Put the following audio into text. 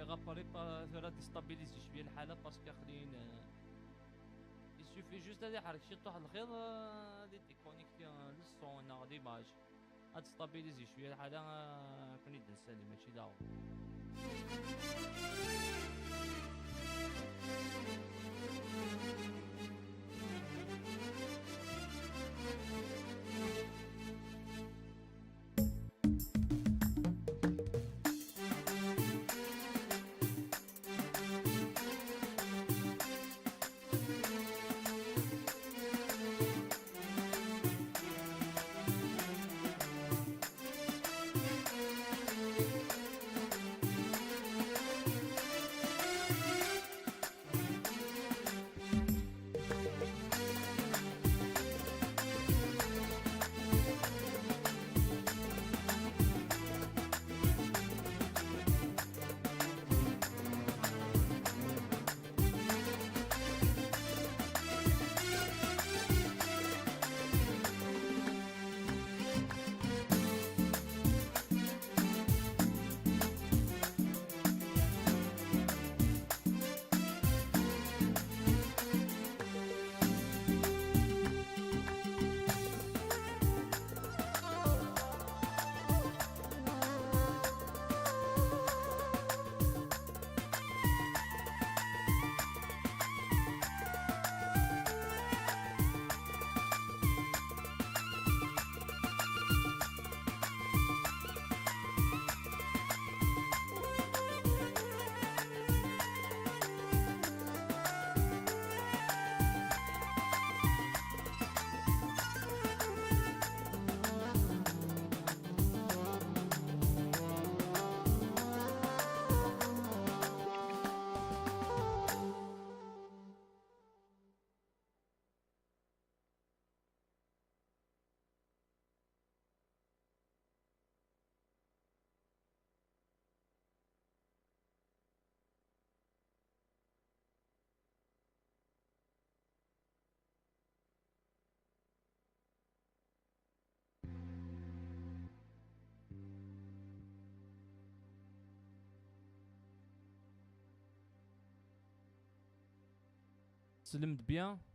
غاباري ثورا déstabiliser شويه الحاله parce que خلين il suffit juste هذه يحرك شي طوح الخيط هذه déconnecter le son ناغ l'image هاد stabiliser شويه الحاله كون يدنسالي ماشي داو. سلمت bien.